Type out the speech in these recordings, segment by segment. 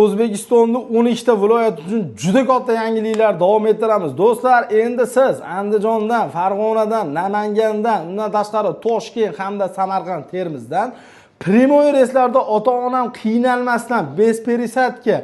O'zbekistonda 12 ta viloyat uchun juda katta yangiliklar davom ettiramiz. Do'stlar, endi siz Andijondan, Farg'onadan, Namangandan, undan tashqari Toshkent hamda Samarqand, Termizdan prямой reyslarda ota-onam qiynalmasdan без пересадка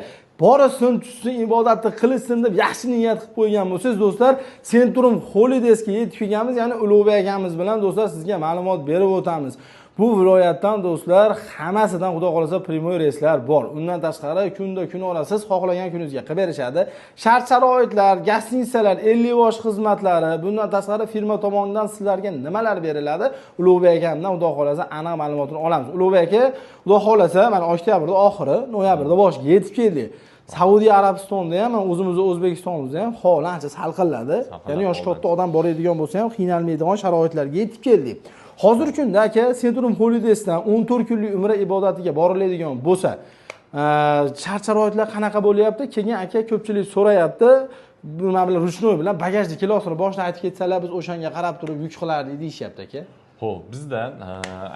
borsin, tushsin, ibodatni qilsin deb yaxshi niyat qilib qo'ygan bo'lsangiz, do'stlar, Centrum Holidaysga yetib kelganmiz, ya'ni Ulug'bek akamiz bilan do'stlar sizga ma'lumot berib o'tamiz. Bu viloyatdan do'stlar hammasidan xudo xolasa prямой reyslar bor. Undan tashqari kunda kunora siz xohlagan kuningizga qilib berishadi. Shart-sharoitlar, gastinisalar, 50 bosh xizmatlari, bundan tashqari firma tomonidan sizlarga nimalar beriladi? Ulug'bek akamdan xudo xolasa aniq ma'lumotini olamiz. Ulug'bek aka, xudo xolasa mana oktyabrda oxiri, noyabrda boshiga yetib keldik. Saudiya Arabistonda ham, o'zimizni O'zbekistonimizda ham hol ancha salqinladi. Ya'ni yoshi katta odam boradigan bo'lsa ham qiynalmaydigan sharoitlarga yetib keldik. Hozirgi kunda aka Centrum Holidaysdan 14 kunlik umra ibodatiga boriladigan bo'lsa, shart-sharoitlar qanaqa bo'lyapti? Keyin aka ko'pchilik so'rayapti, nima bilan ruchnoy bilan bagajni kilosini boshdan aytib ketsalar, biz o'shanga qarab turib yuk qilardik deyishyapti aka. Xo'p, bizdan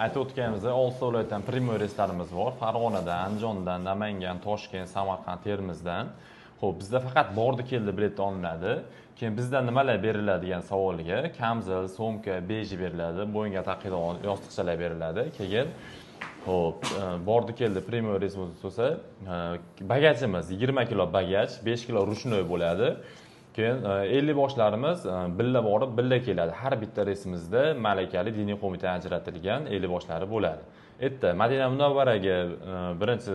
aytib o'tganimizdek 6 viloyatdan prямой reyslarimiz bor. Farg'onadan, Andijondan, Namangan, Toshkent, Samarqand, Termizdan. Xo'p, bizda faqat bordi keldi bilet olinadi. Keyin bizdan nimalar beriladi degan savolga kamzil, sumka, beji beriladi, bo'yinga taqiladigan yostiqchalar beriladi. Keyin xo'p, bordi keldi prямой reysimiz bo'lsa, bagajimiz 20 kilo bagaj, 5 kilo ruchnoy bo'ladi. Keyin 50 boshlarimiz billa borib, billa keladi. Har bitta reysimizda malakali diniy qo'mita ajratilgan 50 boshlari bo'ladi. Erta Madina Munavvaraga birinchi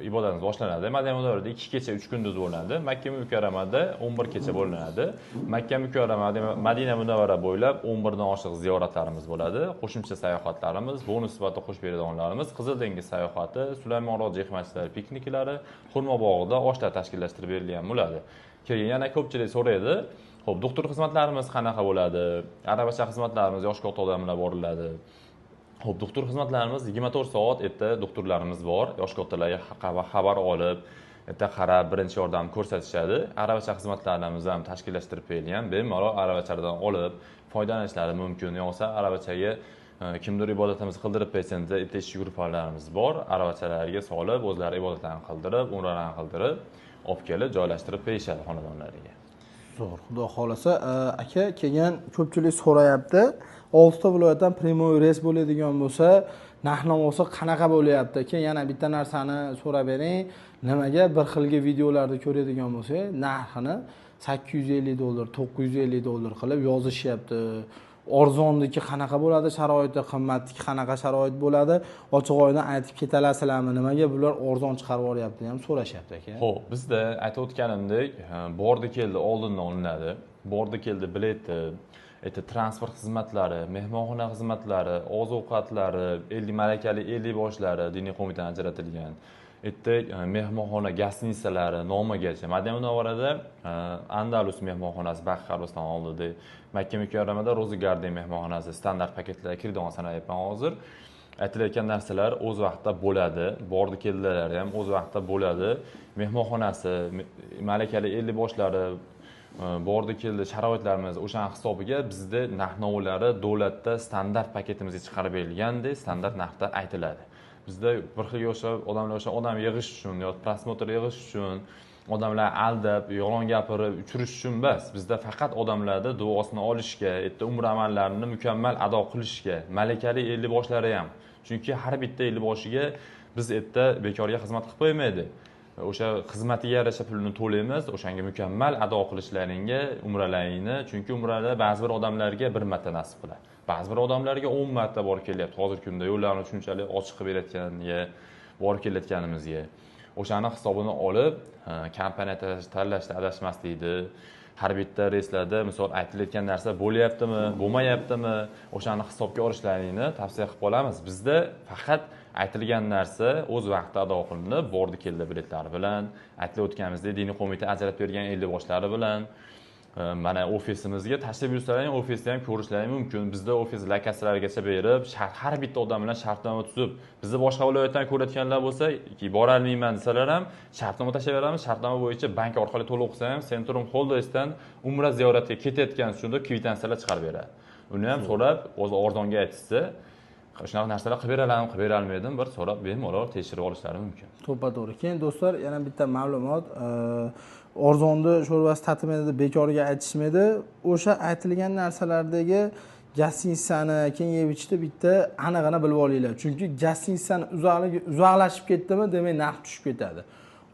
ibodatimiz boshlanadi. Madina Munavvarada 2 kecha 3 kunduz bo'ladi. Makka Mukarramada 11 kecha bo'linadi. Makka Mukarramada Madina Munavvara bo'ylab 11 dan oshiq ziyoratlarimiz bo'ladi. Qo'shimcha sayohatlarimiz, bonus sifatida qo'shib beradiganlarimiz Qizil dengiz sayohati, Sulaymon Rojiyev masjidlari pikniklari, xurmo bog'ida oshlar tashkillashtirib berilgan bo'ladi. Keyin yana ko'pchilik so'raydi, xo'p, doktor xizmatlarimiz qanaqa bo'ladi? Aravacha xizmatlarimiz yosh katta odamlar boriladi. Xo'p, doktor xizmatlarimiz 24 soat erta doktorlarimiz bor. Yosh kattalarga xabar olib, erta qarab birinchi yordam ko'rsatishadi. Aravacha xizmatlarimiz ham tashkillashtirib berilgan. Bemalol aravachalardan olib foydalanishlari mumkin. Yo'qsa aravachaga kimdir ibodatimizni qildirib bersin desa, erta ishchi guruhlarimiz bor. Aravachalarga solib, o'zlari ibodatlarini qildirib, umralarini qildirib, olib kelib joylashtirib berishadi xonadonlariga. Zo'r, xudo xolasa. Aka, keyin ko'pchilik so'rayapti. 6 ta viloyatdan prямой reys bo'ladigan bo'lsa, narx-navosi qanaqa bo'lyapti? Keyin yana bitta narsani so'rab bering. Nimaga bir xilgi videolarda ko'radigan bo'lsak, narxini $850, $950 qilib yozishyapti. Arzonniki qanaqa bo'ladi sharoiti, qimmatniki qanaqa sharoit bo'ladi? Ochiq-oydin aytib ketalasizlarmi? Nimaga bular arzon chiqarib yuboryapti ham so'rashyapti aka. Xo'p, bizda aytib o'tganimdek, bordi keldi oldindan olinadi. Bordi keldi bileti, transport xizmatlari, mehmonxona xizmatlari, oziq-ovqatlari, 50 malakali 50 boshlari diniy qo'mitadan ajratilgan. Mehmonxona gastinisalari nomigacha. Madina Munavvarada Andalus mehmonxonasi Baqiy qabriston oldida, Makka Mukarramada Rozi Garden mehmonxonasi standart paketlarga kiradigan sanayapman hozir. Aytilayotgan narsalar o'z vaqtida bo'ladi. Bordi keldilari ham o'z vaqtida bo'ladi. Mehmonxonasi, malakali 50 boshlari, bordi keldi sharoitlarimiz o'shan hisobiga bizda narx-navolari davlatda standart paketimizga chiqarib berilgandek standart narxda aytiladi. Bizda bir xilga o'xshab odamlar o'sha odam yig'ish uchun yoki prosmotr yig'ish uchun odamlar aldab, yolg'on gapirib uchirish uchun emas. Bizda faqat odamlarda duosini olishga, erta umra amallarini mukammal ado qilishga, malakali 50 boshlari ham. Chunki har bitta 50 boshiga biz erta bekorga xizmat qilib qo'ymaydi. O'sha xizmatiga yarasha pulini to'laymiz, o'shanga mukammal ado qilishlaringga umralaringni, chunki umrada ba'zi bir odamlarga bir marta nasib qiladi. Ba'zi bir odamlarga 10 marta borib kelyapti. Hozirgi kunda yo'llarni shunchalik ochiq qilib berayotganiga, borib kelayotganimizga. O'shani hisobini olib, kompaniya tanlashda adashmaslikni, har bitta reyslarda misol aytilayotgan narsa bo'lyaptimi, bo'lmayaptimi, o'shani hisobga olishlaringni tavsiya qilib qolamiz. Bizda faqat aytilgan narsa o'z vaqtida ado qilinib, bordi keldi biletlari bilan, aytilib o'tganimizdek diniy qo'mita ajratib bergan 50 boshlari bilan mana ofisimizga tashrif buyursalaring, ofisni ham ko'rishlaring mumkin. Bizda ofis lokatsiyalargacha berib, har bitta odam bilan shartnoma tuzib, bizni boshqa viloyatdan ko'rayotganlar bo'lsa, borolmayman desalar ham shartnoma tashlab beramiz. Shartnoma bo'yicha bank orqali to'lov qilsa ham Centrum Holidaysdan umra ziyoratiga ketayotgan uchun deb kvitansiyalar chiqarib beradi. Uni ham so'rab, o'zi arzonga aytishsa, Shunaqa narsalar qilib beraladimi, qilib berolmaydimi, bir so'rab bemalol tekshirib olishlari mumkin. To'ppa-to'g'ri. Keyin do'stlar, yana bitta ma'lumot, arzonni sho'rvasi tatimaydi deb bekorga aytishmaydi. O'sha aytilgan narsalardagi gostinitsani Kengevichni bitta anig'ini bilib olinglar. Chunki gostinitsani uzoqligi uzoqlashib ketdimi, demak narx tushib ketadi.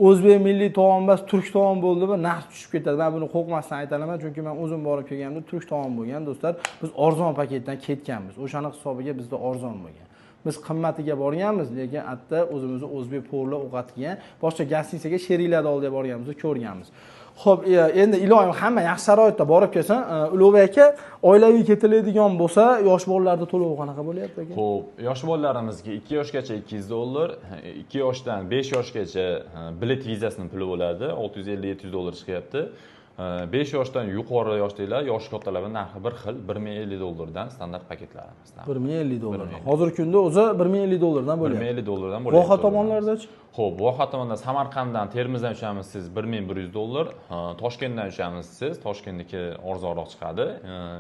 O'zbek milliy taom emas, turk taom bo'ldimi, narx tushib ketadi. Men buni qo'rqmasdan aytaman, chunki men o'zim borib kelganimda turk taom bo'lgan do'stlar. Biz arzon paketdan ketganmiz. O'shani hisobiga bizda arzon bo'lgan. Biz qimmatiga borganmiz, lekin hatto o'zimizni o'zbek povurlar ovqat yegan, boshqa gostinitsaga sheriklarni oldiga borganimizni ko'rganmiz. Xo'p, endi iloyim hamma yaxshi sharoitda borib kelsin. Ulug'bek aka, oilaviy ketiladigan bo'lsa, yosh bolalarda to'lovi qanaqa bo'lyapti aka? Xo'p, yosh bolalarimizga 2 yoshgacha $200, 2 yoshdan 5 yoshgacha bilet vizasining puli bo'ladi, $650-700 chiqyapti. 5 yoshdan yuqori yoshdagilar, yosh kattalarning narxi bir xil, $1050 standart paketlarimiz. $1050. Hozirgi kunda o'zi $1050 bo'lyapti. $1050 bo'lyapti. Voha tomonlardachi? Xo'p, Voha tomondan Samarqanddan, Termizdan uchamiz siz $1100, Toshkentdan uchamiz siz, Toshkentniki arzonroq chiqadi,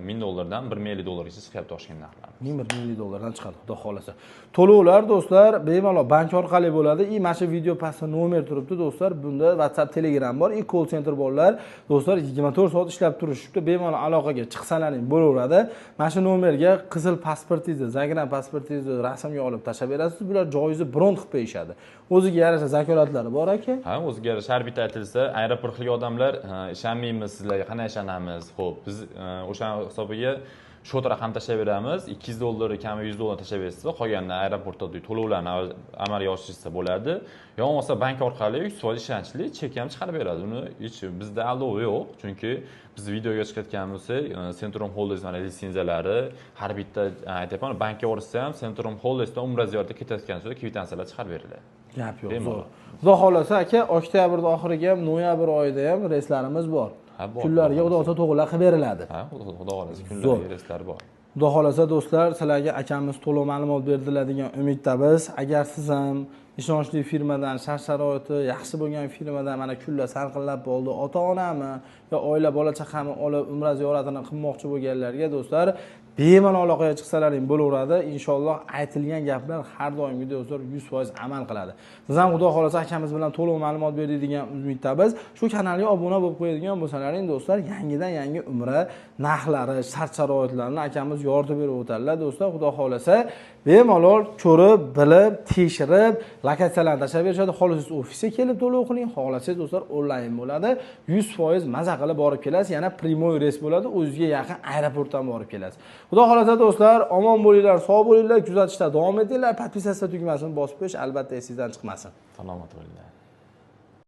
$1000 $1050 gacha chiqyapti Toshkent narxlari. $1050 chiqadi, xudo xolasa. To'lovlar do'stlar bemalol bank orqali bo'ladi. I mana shu video pastda nomer turibdi do'stlar. Bunda WhatsApp, Telegram bor, i call center borlar. Do'stlar 24 soat ishlab turishibdi. Bemalol aloqaga chiqsalaring bo'laveradi. Mana shu nomerga qizil pasportingizni, zagran pasportingizni rasmga olib tashlab berasiz. Bular joyingizni bron qilib qo'yishadi. O'ziga yarasha zakolatlari bor aka. Ha, o'ziga yarasha har bitta aytilsa, aeroportdagi odamlar ishonmaymiz sizlarga, qanday ishonamiz? Xo'p, biz o'sha hisobiga shot raqam tashlab beramiz. $200 kami $100 tashlab bersa, qolganini aeroportda to'lovlarni amalga oshirsa bo'ladi. Yo bo'lmasa bank orqali 100% ishonchli chek ham chiqarib beradi. Uni hech bizda aldovi yo'q, chunki biz videoga chiqayotgan bo'lsak, Centrum Holidays mana litsenziyalari har bitta aytyapman, bankka borsa ham Centrum Holidaysdan umra ziyoratiga ketayotgan bo'lsa, kvitansiyalar chiqarib beriladi. Gap yo'q. Zo'r. Xudo xolasa aka, oktyabrda oxiriga ham, noyabr oyida ham reyslarimiz bor. Kunlarga xudo xolasa to'g'rilar qilib beriladi. Ha, xudo xolasa kunlarga reyslar bor. Xudo xolasa do'stlar, sizlarga akamiz to'liq ma'lumot berdilar degan umiddamiz. Agar siz ham ishonchli firmadan, shart-sharoiti yaxshi bo'lgan firmadan mana kunlar sarqillab bo'ldi, ota-onami yo oila bola chaqami olib umra ziyoratini qilmoqchi bo'lganlarga do'stlar, bemalol aloqaga chiqsalaring bo'laveradi. Inshaalloh aytilgan gaplar har doimgidek do'stlar 100% amal qiladi. Siz ham xudo xolasa akamiz bilan to'liq ma'lumot berdik degan umiddamiz. Shu kanalga obuna bo'lib qo'yadigan bo'lsalaring do'stlar, yangidan yangi umra narxlari, shart-sharoitlarini akamiz yoritib berib o'tadilar do'stlar. Xudo xolasa bemalol ko'rib, bilib, tekshirib, lokatsiyalarni tashlab berishadi. Xohlasangiz ofisga kelib to'lov qiling, xohlasangiz do'stlar onlayn bo'ladi. 100% maza qilib borib kelasiz. Yana primoy reys bo'ladi, o'zingizga yaqin aeroportdan borib kelasiz. Xudo xolasa do'stlar, omon bo'linglar, sog' bo'linglar, kuzatishda davom etinglar. Podpisatsiya tugmasini bosib qo'yish albatta esingizdan chiqmasin. Salomat bo'linglar.